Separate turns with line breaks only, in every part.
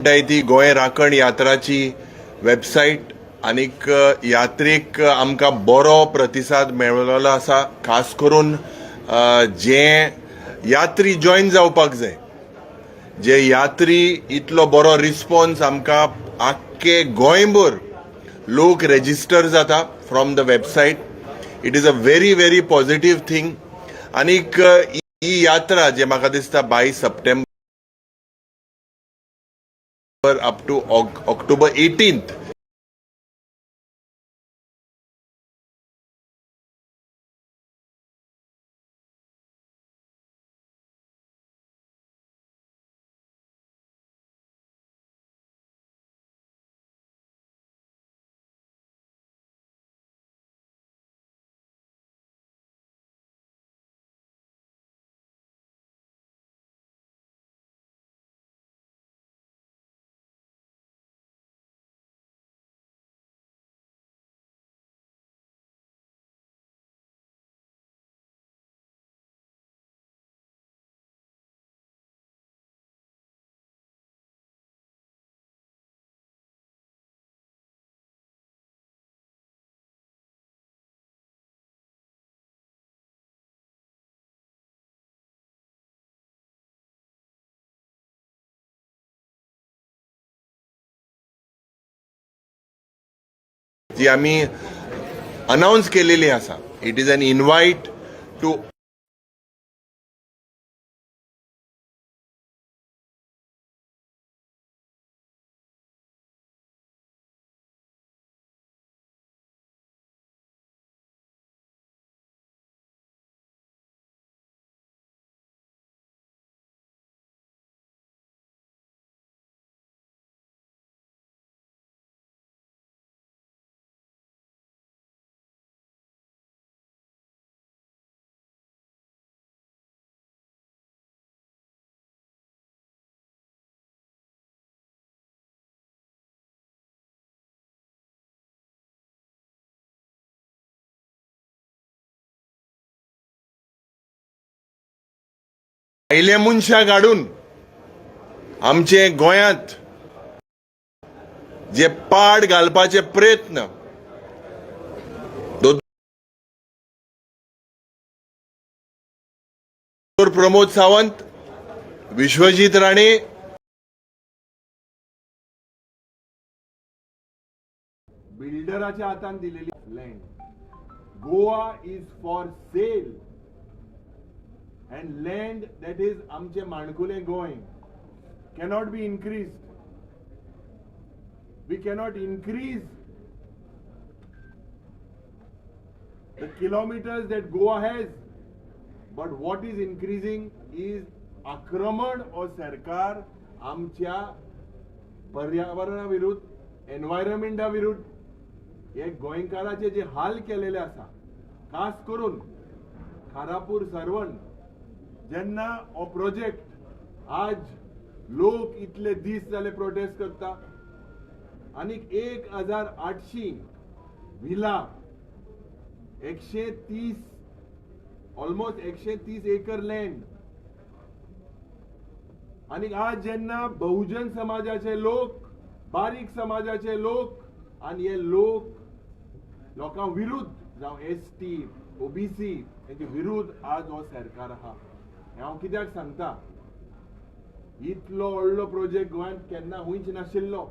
म्हणटाय ती गोंय राखण यात्राची वेबसायट आनीक यात्रेक आमकां बरो प्रतिसाद मेळलेलो आसा. खास करून जे यात्री जॉयन जावपाक जाय, जे यात्री इतलो बरो रिस्पॉन्स आमकां, आख्खे गोंयभर लोक रेजिस्टर जाता from the website. It is a very very positive thing. आनीक ही यात्रा जे म्हाका दिसता 22 सप्टेंबर up to October 18th जी आमी अनाउन्स केलेली आसा, it is an invite to भायले मनशाक हाडून आमचे गोंयांत जे पाड घालपाचे प्रयत्न दोतोर प्रमोद सावंत, विश्वजीत राणे, बिल्डराच्या हातान दिलेली land. Goa is for sale and land that is आमचे माणकुले Goa cannot be increased. We cannot increase the kilometers that Goa has, but what is increasing is आक्रमण ओ सरकार आमच्या पर्यावरणा विरुद्ध, एनवायरमेंटा विरुद्ध. हे गोंयकाराचे जे हाल केलेले आसा, खास करून खारापूर सर्वण जेन्ना हो प्रोजेक्ट, आज लोक इतले दीस जाले प्रोटेस्ट करता आनीक 1800 विला, 130, ऑलमोस्ट 130 एकर लँड. आनी आज जेन्ना बहुजन समाजाचे लोक, बारीक समाजाचे लोक आनी हे लोक लोकां विरुद्ध, जावं एसटी, ओबीसी, हेचे विरुद्ध आज हो सरकार आहा. हें हांव कित्याक सांगता, इतलो व्हडलो प्रोजेक्ट गोंयांत केन्ना हुंयच नाशिल्लो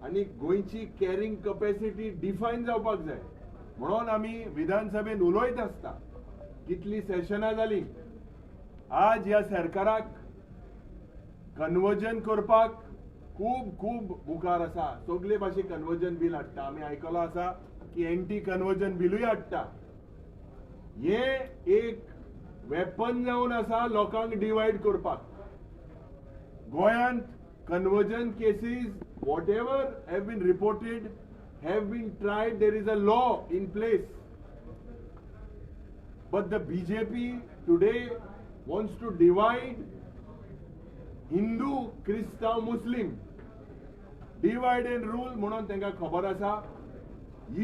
आनी गोंयची कॅरिंग कपॅसिटी डिफायन जावपाक जाय म्हणून आमी विधानसभेन उलयत आसता. कितली सेशनां जाली. आज ह्या सरकाराक कन्वर्जन करपाक खूब खूब मुखार आसा. सगले भाशेन कन्वर्जन बील हाडटा. आमी आयकलो आसा की एंटी कन्वर्जन बिलूय हाडटा. हे एक वेपन जावन आसा लोकांक डिवायड करपाक. गोंयांत conversion cases whatever have been reported have been tried. There is a law in place, but the BJP today wants to divide Hindu, क्रिस्तांव, Muslim, divide and rule म्हणून तांकां खबर आसा.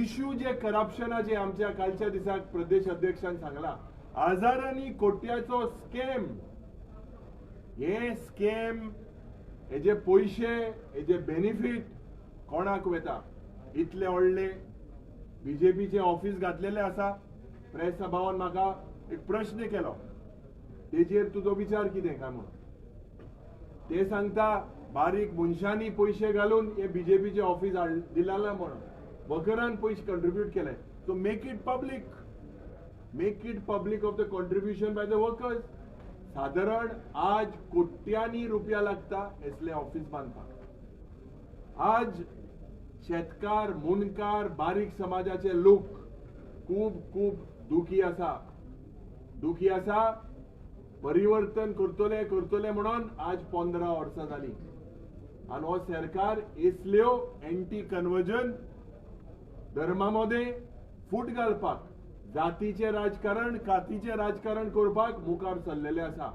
इश्यू जे करप्शनाचे आमच्या कालच्या दिसाक प्रदेश अध्यक्षान सांगला, हजारांनी कोट्याचो स्कॅम, हे स्कॅम हेजे पयशे, हेजे बेनिफीट कोणाक वता? इतले व्हडले बीजेपीचे ऑफिस घातलेले आसा. प्रेस भावान म्हाका एक प्रश्न केलो, तेजेर तुजो विचार कितें काय म्हणून. ते सांगता बारीक मनशांनी पयशे घालून हे बीजेपीचे ऑफिस दिलां म्हणून, वर्करान पयशे कंट्रिब्यूट केले. So make it public, make it public of the contribution by the workers. सादारण आज कोट्यांनी रुपया लागता असले ऑफिस बांदपाक. आज शेतकार, मुंडकार, बारीक समाजाचे लोक खूब खूब दुखी आसा, दुखी आसा. परिवर्तन करतले करतले म्हणून आज 15 वर्सां जाली आनी हो सरकार असल्यो एंटी कन्वर्जन, धर्मा मदें फूट घालपाक, जातीचें राजकारण, कातीचें राजकारण करपाक मुखार सरलेले आसा.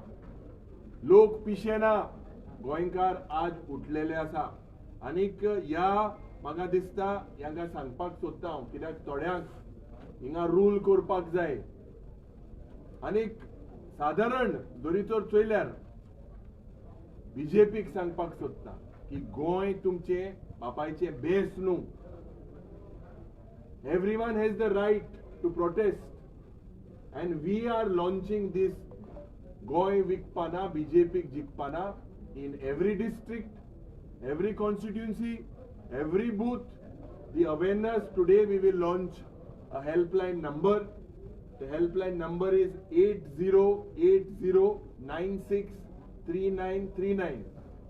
लोक पिशे ना, गोंयकार आज उठलेले आसा. आनीक ह्या म्हाका दिसता ह्यांकां सांगपाक सोदता हांव, कित्याक थोड्यांक हिंगा रूल करपाक जाय. आनीक सादारण जरी तर चोयल्यार बीजेपीक सांगपाक सोदता की गोंय तुमचें बापायचें बेस न्हू. Everyone has the right to protest and we are launching this Goa विकपाना, बीजेपीक जिखपाना in every district, every constituency, every booth. The awareness today we will launch a helpline number. The helpline number is 8080963939,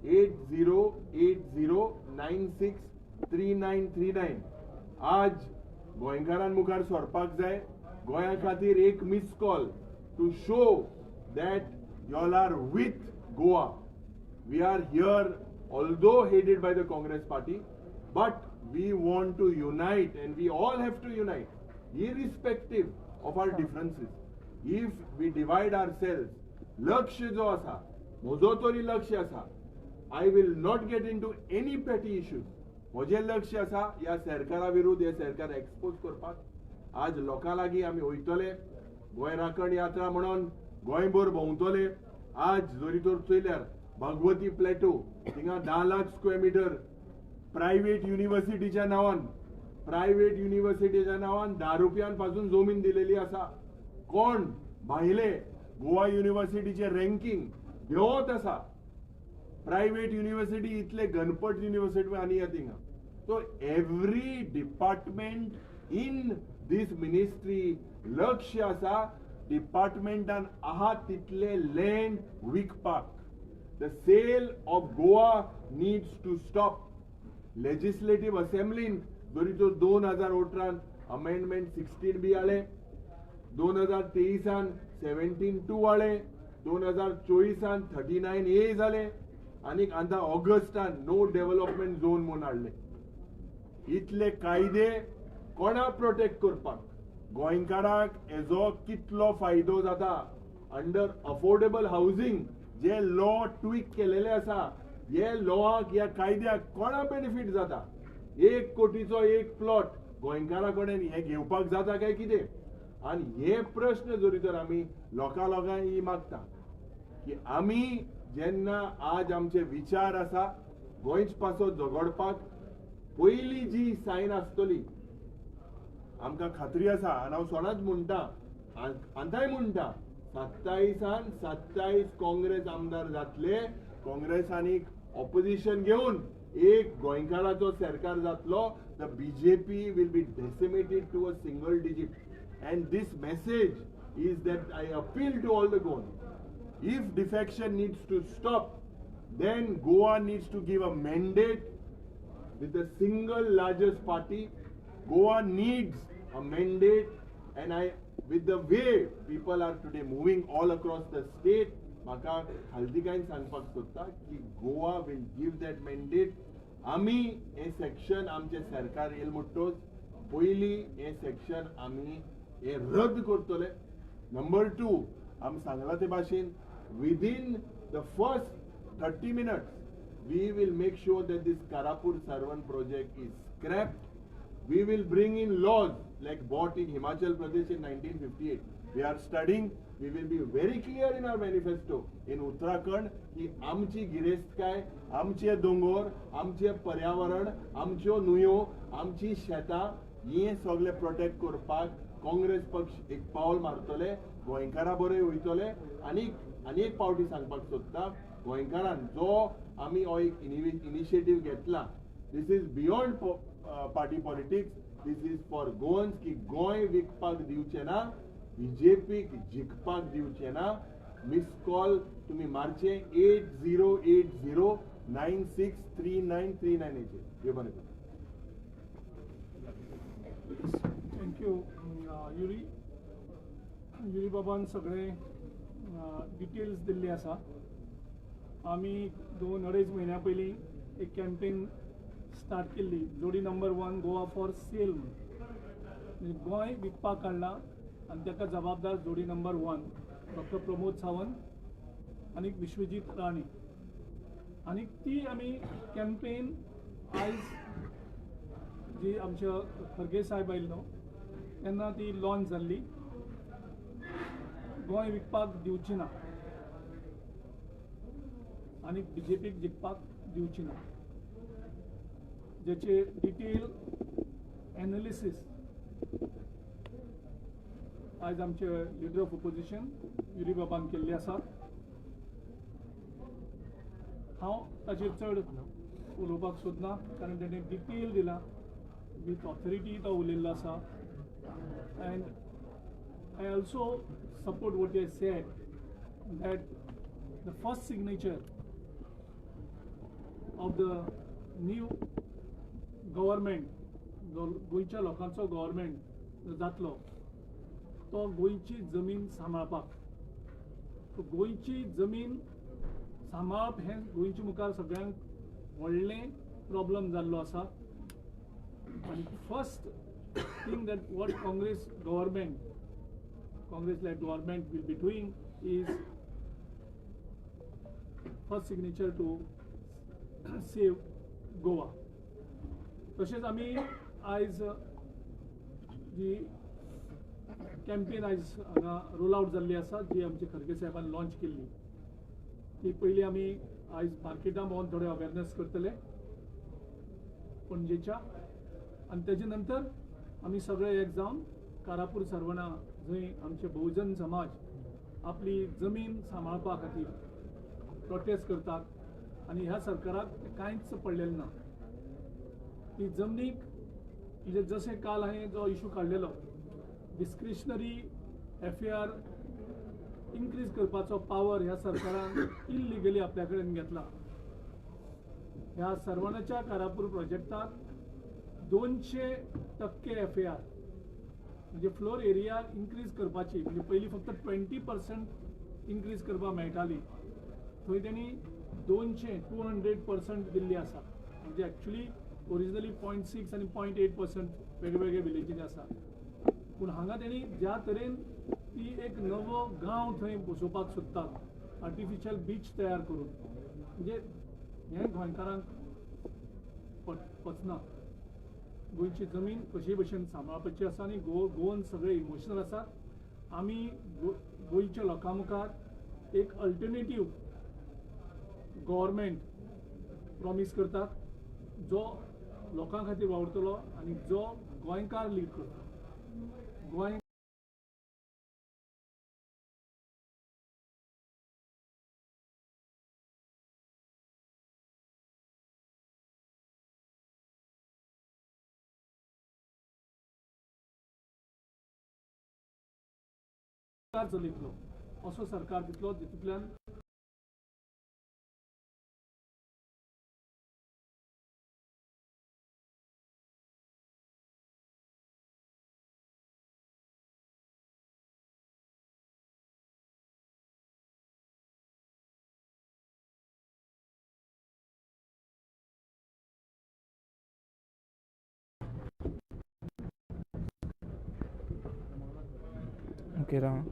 8080963939. आज गोंयकारां मुखार सरपाक जाय. गोंया खातीर एक miss call to show that y'all are with Goa. We are here, although hated by the Congress party, but we want to unite and we all have to unite irrespective of our differences. If we divide ourselves, लक्ष्य जो आसा, म्हजो तरी लक्ष्य आसा, I will not get into any petty issues. म्हजें लक्ष्य आसा ह्या सरकारा विरुद्ध, हे सरकार एक्सपोज करपाक. आज लोकां लागीं आमी वयतले, गोंय राखण यात्रा म्हणून गोंयभर भोंवतले. आज जरी तर चोयल्यार भगवती प्लेटो थिंगा 10 लाख स्क्वेअर मिटर प्रायव्हेट युनिव्हर्सिटीच्या नांवान, प्रायव्हेट युनिव्हर्सिटीच्या नांवान 10 रुपयान पासून जमीन दिलेली आसा. कोण भायले गोवा युनिव्हर्सिटीचे रँकींग देंवत आसा. प्रायव्हेट युनिव्हर्सिटी इतले गणपत युनिव्हर्सिटी आनी या थिंगा. So every department in this ministry लक्ष्य आसा डिपार्टमेंटान आहा तितले लँड विकपाक. The sale of Goa needs to stop. Legislative असेंब्लीन जरी तर 2018 अमेंडमेंट 16 बी आले, 2023 17(2 आले, 2024 39A जाले आनी आतां ऑगस्टान नो डेव्हलपमेंट झोन म्हूण हाडले. इतले कायदे कोणा प्रोटेक्ट करपाक? गोंयकाराक हेजो कितलो फायदो जाता? अंडर अफोर्डेबल हावजींग जे लॉ ट्वीक केलेले आसा, हे लॉआक, ह्या कायद्याक कोणा बेनिफीट जाता? 1 कोटीचो एक प्लॉट गोंयकारा कडेन हे घेवपाक जाता काय कितें? आनी हे प्रश्न जरी तर आमी लोकां लोकांक ही मागता की आमी जेन्ना आज आमचे विचार आसा गोंयच पासत झगडपाक, पयली जी सायन आसतली आमकां खात्री आसा. आनी हांव सदांच म्हणटा, आतांय म्हणटा, 27 27 काँग्रेस आमदार जातले. काँग्रेस आनी ऑपोजिशन घेवन एक गोंयकाराचो सरकार जातलो. The BJP will be decimated to a single digit. And this message is that I appeal to all the Goans. If defection needs to stop, then Goa needs to give a mandate with the single largest party. Goa needs a mandate, and I, with the way people are today moving all across the state, म्हाका खालतीकायन सांगपाक सोदता की Goa will give that mandate. आमी हें section आमचें सरकार येयल म्हणटोच पयलीं हें सेक्शन आमी हें रद्द करतले. नंबर 2, आमी सांगलां ते भाशेन within the first 30 minutes we will make sure that this Karapur Sarvan project is scrapped. We will bring in laws like bought in Himachal Pradesh in 1958. We are studying. We will be very clear in our manifesto in Uttarakhand की आमची गिरेस्तकाय, आमचे दोंगोर, आमचे पर्यावरण, आमच्यो न्हंयो, आमची शेतां हे सगळे प्रोटेक्ट करपाक काँग्रेस पक्ष एक पावल मारतले, गोंयकारां बरें वयतले. आनी आनी एक पावटी सांगपाक सोदता, गोंयकारान जो आमी हो एक इनिशिएटीव घेतला, this is beyond party politics, this is for Goans की गोंय विकपाक दिवचें ना, बीजेपीक जिखपाक दिवचें ना. मिस कॉल तुमी मारचे 8080 9639 39 हेचेर. देव बरें करूं.
Thank you Yuri. Yuri बाबान सगळे डिटेल्स दिल्ली आसा. आमी 2-2.5 म्हयन्या पयलीं एक कॅम्पेन स्टार्ट केल्ली, जोडी नंबर 1 गोवा फॉर सेल म्हणून. गोंय विकपाक काडलां आनी ताका जबाबदार जोडी नंबर 1 डॉक्टर प्रमोद सावंत आनी विश्वजीत राणे. आनी ती आमी कॅम्पेन आयज जी आमच्या खरगे साहेब आयिल्लो तेन्ना ती लॉन्च जाल्ली. गोंय विकपाक दिवची ना आनी बीजेपीक जिखपाक दिवची ना, ज्याचे डिटेल एनालिसीस आयज आमचे लिडर ऑफ ओपोजिशन युरी बाबान केल्ली आसा. हांव ताचेर चड उलोवपाक सोदना कारण तेणें डिटेल दिला, विथ ऑथॉरिटी तो उलयल्लो आसा. And I also support what I said that the first signature of the new government, गोंयच्या लोकांचो गव्हर्मेंट जातलो तो गोंयची जमीन सांबाळपाक. गोंयची जमीन सांबाळप हें गोंयच्या मुखार सगळ्यांक व्हडलें प्रॉब्लम जाल्लो आसा. आनी first thing that what Congress government, Congress led government will be doing is first signature to save Goa. तशेंच आमी आयज जी कॅम्पेन आयज हांगा रोल आवट जाल्ली आसा, जी आमचे खरगे साहेबान लॉन्च केल्ली, ती पयलीं आमी आयज मार्केटान भोंवन थोडे अवेरनेस करतले पणजेच्या, आनी तेजे नंतर आमी सगळे एक जावन कारापूर सर्वणा जंय आमचे बहुजन समाज आपली जमीन सांबाळपा खातीर प्रोटेस्ट करतात आनी ह्या सरकाराक कांयच पडलेलें ना. ती जमनीक म्हणजे जशें काल हांवें जो इशू काडलेलो डिस्क्रिशनरी एफआर इन्क्रीज करपाचो पावर ह्या सरकारान इल्लिगली आपल्या कडेन घेतला. ह्या सर्वणाच्या कारापूर प्रोजेक्टाक 200% एफआर म्हणजे फ्लोर एरिया इन्क्रीज करपाची, म्हणजे पयलीं फक्त 20% इन्क्रीज करपाक मेळटाली, थंय तेणी 200% दिल्ली आसा. म्हणजे एक्चुली ओरिजिनली 0.6 आनी 0.8% वेगवेगळे विलेजींनी आसा, पूण हांगा तेणी ज्या तरेन ती एक नवो गांव थंय बसोवपाक सोदतात, आर्टिफिशियल बीच तयार करून, म्हणजे हें गोंयकारांक पचना. गोंयची जमीन कशी भशेन सांबाळपाची आसा आनी गोवन सगळे इमोशनल आसा. आमी गोंयच्या लोकां मुखार एक अल्टरनेटीव गव्हर्मेंट प्रॉमीस करतात जो लोकां खातीर वावुरतलो आनी जो गोंयकार लीड करतलो. गोंय चलयतलो असो सरकार दितलो जितूंतल्यान
Okay, Ram.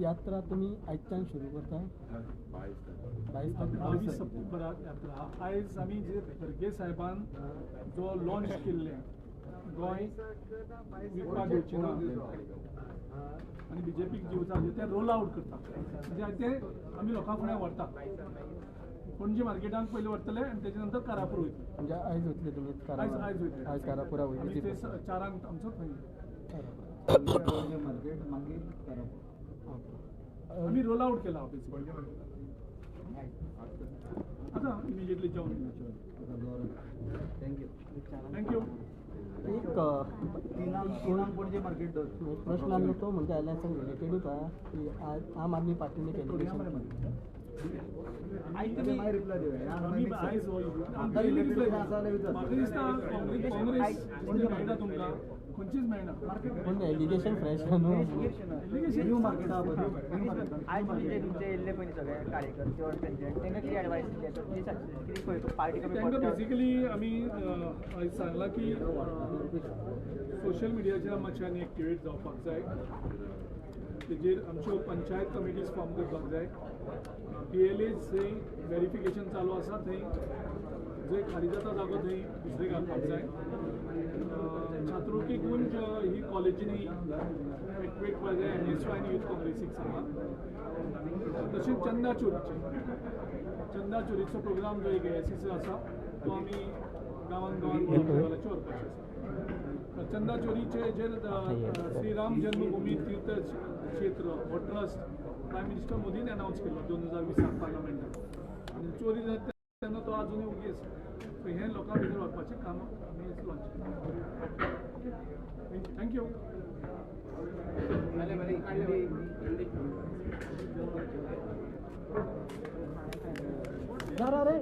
यात्रा तुम्ही आयच्यान सुरू करता 22
सप्टेंबराक यात्रा. आयज आमी जे खरगे साहेबान जो लॉन्च केल्ले गोंय विकपाक घेवची ना आनी बीजेपीक दिवचा ते रोल आउट करता, म्हणजे ते आमी लोकां फुडें व्हरता. पणजी मार्केटाक पयलीं व्हरतले आनी तेजे नंतर कारापूर वयतले.
म्हणजे आयज वतले तुमी?
आयज वयतले,
आयज कारापुरा वयतले.
ते 4 आमचो थंय
मार्केट, मागीर कारापूर.
आमी रोल आउट केला बेसिकली. आतां इमिजिएटली जेवन.
Thank you
thank you.
एक
पणजे मार्केट
प्रश्न आसलो तो म्हणजे अलायन्सान रिलेटेडूच आहा की आम आदमी पार्टीने कॅन्डिडेट.
म्हाका दिसता काँग्रेस मेळटा तुमकां खंयचीच मेळना,
पूण एलिगेशन फ्रेश न्हू.
न्यू मार्केट
आयज तुमचे तुमचे येयल्ले पयलीं सगळे कार्यकर्ते ऑर प्रेसिडेंट तांकां कितें एडवायस दिली कितें पार्टी कमी?
तांकां बेसिकली आमी आयज सांगलां की सोशल मिडियाचेर मातशें आनी एक्टिवेट जावपाक जाय, तेजेर आमच्यो पंचायत कमिटीज फॉर्म करपाक जाय. BLA जंय वेरिफिकेशन चालू आसा थंय जंय खाली जाता जागो थंय दुसरे घालपाक जाय. छात्रों की गुंज ही कॉलेजींनी एक्टिवेट करपाक जाय, NSY आनी यूथ काँग्रेसीक सांगलां. तशेंच चंदा चोरीचें, चंदा चोरीचो प्रोग्राम जो एक AICC आसा तो आमी गांवान गांवान लेवलाचेर व्हरपाचें आसा. चंदा चोरीचे हेजेर श्रीराम जन्मभूमी तीर्थ क्षेत्र हो ट्रस्ट प्रायम मिनिस्टर मोदीन अनावन्स केलो 2020 पार्लमेंटात, आनी चोरी जाता तेन्ना तो आजुनूय ओगी आसा. सो हें लोकां भितर व्हरपाचें काम आमी लॉन्च केलां. Thank you.
रे.